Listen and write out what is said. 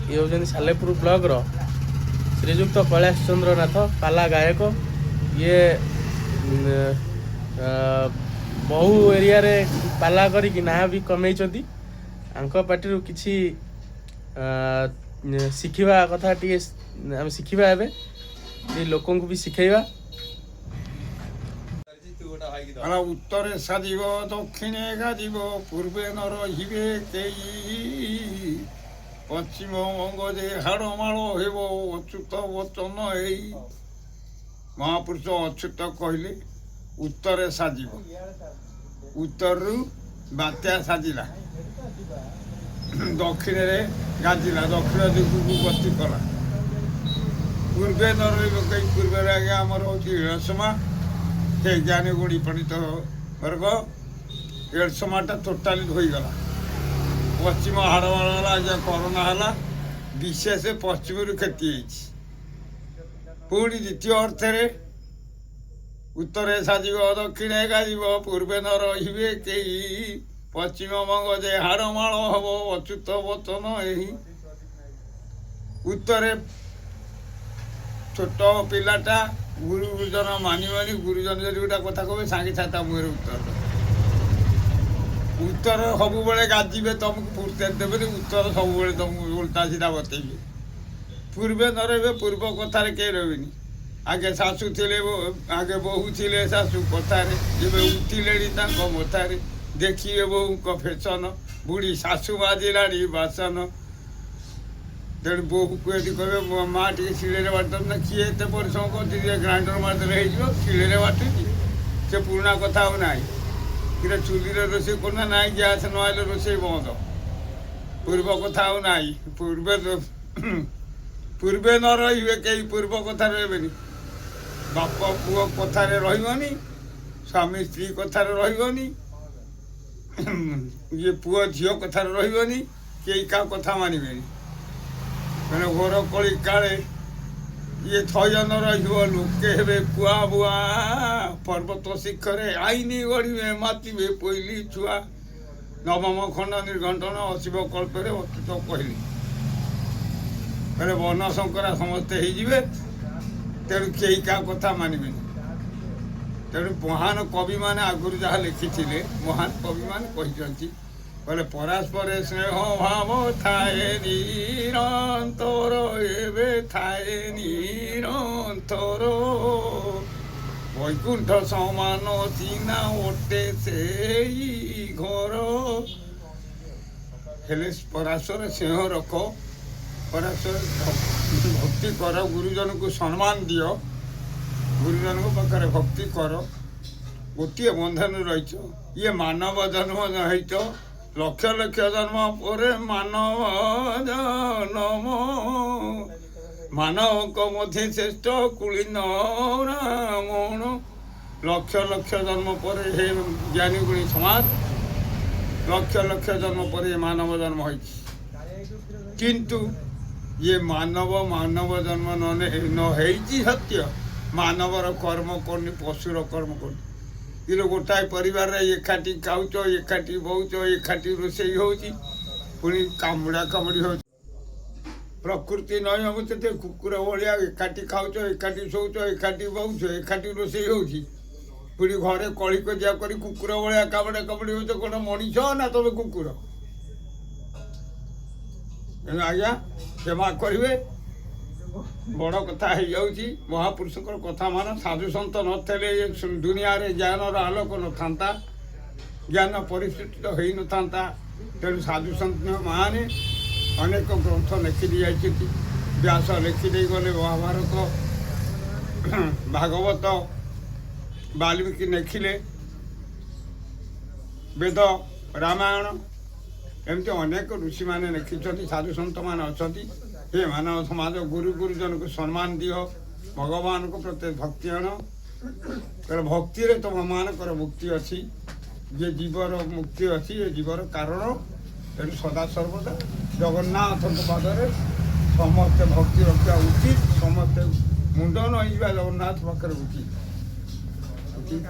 ଇଏ ହେଉଛନ୍ତି ସାଲେପୁର ବ୍ଲକର ଶ୍ରୀଯୁକ୍ତ କୈଳାସ ଚନ୍ଦ୍ର ନାଥ, ପାଲା ଗାୟକ। ଇଏ ବହୁ ଏରିଆରେ ପାଲା କରିକି ନାଁ ବି କମେଇଛନ୍ତି। ଆଙ୍କ ପାଟିରୁ କିଛି ଶିଖିବା କଥା ଟିକେ ଆମେ ଶିଖିବା, ଏବେ ବି ଲୋକଙ୍କୁ ବି ଶିଖେଇବା। ହେଲା, ଉତ୍ତରେ ସାଜିବ, ଦକ୍ଷିଣେ ଗାଜିବ, ପୂର୍ବେ ନ ରହିବେ କେହି, ପଶ୍ଚିମ ବଙ୍ଗ ଯେ ହାଡ଼ମାଳ ହେବ, ଅଚ୍ୟୁତ ବଚନ ଏଇ। ମହାପୁରୁଷ ଅଚ୍ୟୁତ କହିଲେ, ଉତ୍ତରେ ସାଜିବ, ଉତ୍ତରରୁ ବାତ୍ୟା ସାଜିଲା, ଦକ୍ଷିଣରେ ଗାଜିଲା, ଦକ୍ଷିଣ ଦିଗକୁ ଗତି କଲା। ପୂର୍ବେ ନ ରହିବ କେହି। ପୂର୍ବରେ ଆଜ୍ଞା ଆମର ହେଉଛି ଏଳସମା। ସେ ଜ୍ଞାନୀ ଗୁଣୀ ପଣ୍ଡିତ ବର୍ଗ, ଏଳସମାଟା ଟୋଟାଲି ହୋଇଗଲା। ପଶ୍ଚିମ ହାଡ଼ମାଳ ହେଲା ଆଜ୍ଞା, କରୋନା ହେଲା, ବିଶେଷ ପଶ୍ଚିମରୁ କ୍ଷତି ହେଇଛି। ପୁଣି ଦ୍ୱିତୀୟ ଅର୍ଥରେ, ଉତ୍ତରେ ସାଜିବ, ଦକ୍ଷିଣେ ଗାଜିବ, ପୂର୍ବେ ନ ରହିବେ କେହି, ପଶ୍ଚିମବଙ୍ଗ ଯେ ହାଡ଼ମାଳ ହବ, ଅଚ୍ୟୁତ ବଚନ ଏହି। ଉତ୍ତରେ ଛୋଟ ପିଲାଟା ଗୁରୁ ଗୁରୁଜନ ମାନିବନି। ଗୁରୁଜନ ଯଦି ଗୋଟେ କଥା କହିବେ, ସାଙ୍ଗେ ସାଙ୍ଗେ ତା ମୁହଁରେ ଉତ୍ତର ଦେବ। ଉତ୍ତର ସବୁବେଳେ ଗାଜିବେ, ତମକୁ ଫୁର୍ସତ ଦେବେନି। ଉତ୍ତର ସବୁବେଳେ ତମକୁ ଉଲ୍ଟା ସିଧା ବତେଇବେ। ପୂର୍ବେ ନ ରହିବେ, ପୂର୍ବ କଥାରେ କେହି ରହିବେନି। ଆଗେ ଶାଶୁ ଥିଲେ, ଆଗେ ବୋହୂ ଥିଲେ ଶାଶୁ କଥାରେ, ଏବେ ଉଠିଲେଣି ତାଙ୍କ ମଥାରେ। ଦେଖିବେ ବୋହୂଙ୍କ ଫେସନ, ବୁଢ଼ୀ ଶାଶୁ ମାଜିଲାଣି ବାସନ। ତେଣୁ ବୋହୂକୁ ଯଦି କହିବେ, "ମୋ ମା, ଟିକେ ଶିଳରେ ବାଟିଦେବୁ ନା।" କିଏ ଏତେ ପରିଶ୍ରମ କରୁଛି? ଟିକେ ଗ୍ରାଇଣ୍ଡର ମାରିଦେଲେ ହେଇଯିବ, ଶିଳରେ ବାଟୁଛି। ସେ ପୁରୁଣା କଥା ଆଉ ନାହିଁ। କିରେ, ଚୁଲିରେ ରୋଷେଇ କରୁନା? ନାହିଁ, ଗ୍ୟାସ୍ ନ ଆଇଲେ ରୋଷେଇ ବନ୍ଦ। ପୂର୍ବ କଥା ଆଉ ନାହିଁ। ପୂର୍ବେ ପୂର୍ବେ ନ ରହିବେ କେହି, ପୂର୍ବ କଥାରେ ରହିବେନି। ବାପ ପୁଅ କଥାରେ ରହିବନି, ସ୍ୱାମୀ ସ୍ତ୍ରୀ କଥାରେ ରହିବନି, ଇଏ ପୁଅ ଝିଅ କଥାରେ ରହିବନି, କେହି କାହା କଥା ମାନିବେନି। ମାନେ ଘର କଳି କାଳେ ଇଏ ଥୟ ନ ରହିବ, ଲୋକେ ହେବେ କୁଆ ବୁଆ। ପର୍ବତ ଶିଖରେ ଆଇନି ଗଢ଼ିବେ, ମାତିବେ ପୋଇଲି ଛୁଆ। ନବମ ଖଣ୍ଡ ନିର୍ଘଣ୍ଟନ ଅଶିବ କଳ୍ପରେ ଅଚ୍ୟୁତ କହିଲେ। କହିଲେ, ବର୍ଣ୍ଣ ଶଙ୍କରା ସମସ୍ତେ ହେଇଯିବେ, ତେଣୁ କେହି କାହା କଥା ମାନିବେନି। ତେଣୁ ମହାନ କବିମାନେ ଆଗରୁ ଯାହା ଲେଖିଥିଲେ, ମହାନ କବିମାନେ କହିଛନ୍ତି, କହିଲେ, ପରସ୍ପରେ ସ୍ନେହ ଭାବ ଥାଏ ନିରନ୍ତର, ଏବେ ଥାଏ ନିରନ୍ତର, ବୈକୁଣ୍ଠ ସମାନ ସିନା ଅଟେ ସେଇ ଘର। ହେଲେ ପରାସ୍ପର ସ୍ନେହ ରଖ, ପରାସ୍ପର ଭକ୍ତି କର, ଗୁରୁଜନକୁ ସମ୍ମାନ ଦିଅ, ଗୁରୁଜନଙ୍କ ପାଖରେ ଭକ୍ତି କର। ଗୋଟିଏ ବନ୍ଧନ ରହିଛ, ଇଏ ମାନବ ଜନ୍ମ ହେଇଛ। ଲକ୍ଷ ଲକ୍ଷ ଜନ୍ମ ପରେ ମାନବ ଜନ୍ମ, ମାନବଙ୍କ ମଧ୍ୟେ ଶ୍ରେଷ୍ଠ କୁଳୀନ ବ୍ରାହ୍ମଣ। ଲକ୍ଷ ଲକ୍ଷ ଜନ୍ମ ପରେ, ହେ ଜ୍ଞାନୀ ଗୁଣୀ ସମାଜ, ଲକ୍ଷ ଲକ୍ଷ ଜନ୍ମ ପରେ ଏ ମାନବ ଜନ୍ମ ହେଇଛି। କିନ୍ତୁ ଇଏ ମାନବ ମାନବ ଜନ୍ମ ନ ହେଇଛି ସତ୍ୟ, ମାନବର କର୍ମ କରୁନି, ପଶୁର କର୍ମ କରୁନି। କିନ୍ତୁ ଗୋଟାଏ ପରିବାରରେ ଏକାଠି ଖାଉଛ, ଏକାଠି ବହୁଛ, ଏକାଠି ରୋଷେଇ ହେଉଛି, ପୁଣି କାମୁଡ଼ା କାମୁଡ଼ି ହେଉଛି। ପ୍ରକୃତି ନୟ ସେତେ କୁକୁର ଭଳିଆ ଏକାଠି ଖାଉଛ, ଏକାଠି ଶୋଉଛ, ଏକାଠି ବହୁଛ, ଏକାଠି ରୋଷେଇ ହେଉଛି, ପୁଣି ଘରେ କଳି କଜିଆ କରି କୁକୁର ଭଳିଆ କାମୁଡ଼ା କାମୁଡ଼ି ହେଉଛ। କ'ଣ ମଣିଷ ନା ତମେ କୁକୁର? ତେଣୁ ଆଜ୍ଞା କ୍ଷମା କରିବେ, ବଡ଼ କଥା ହେଇଯାଉଛି। ମହାପୁରୁଷଙ୍କର କଥା ମାନ। ସାଧୁ ସନ୍ଥ ନଥିଲେ ଏ ଦୁନିଆରେ ଜ୍ଞାନର ଆଲୋକ ନଥାନ୍ତା, ଜ୍ଞାନ ପରିସ୍ଫୁଟିତ ହେଇନଥାନ୍ତା। ତେଣୁ ସାଧୁ ସନ୍ଥ ମାନେ ଅନେକ ଗ୍ରନ୍ଥ ଲେଖି ଦେଇଯାଇଛନ୍ତି। ବ୍ୟାସ ଲେଖି ଦେଇଗଲେ ମହାଭାରତ, ଭାଗବତ। ବାଲ୍ମୀକି ଲେଖିଲେ ବେଦ, ରାମାୟଣ। ଏମିତି ଅନେକ ଋଷିମାନେ ଲେଖିଛନ୍ତି, ସାଧୁ ସନ୍ଥମାନେ ଅଛନ୍ତି। ହେ ମାନବ ସମାଜ, ଗୁରୁ ଗୁରୁଜନକୁ ସମ୍ମାନ ଦିଅ, ଭଗବାନଙ୍କ ପ୍ରତି ଭକ୍ତି ଆଣ। କାରଣ ଭକ୍ତିରେ ତୁମ ମାନଙ୍କର ମୁକ୍ତି ଅଛି, ଯେ ଜୀବର ମୁକ୍ତି ଅଛି, ଏ ଜୀବର କାରଣ। ତେଣୁ ସଦା ସର୍ବଦା ଜଗନ୍ନାଥଙ୍କ ପାଦରେ ସମସ୍ତେ ଭକ୍ତି ରଖିବା ଉଚିତ। ସମସ୍ତେ ମୁଣ୍ଡ ନଇଁବା ଜଗନ୍ନାଥ ପାଖରେ ଉଚିତ ଉଚିତ।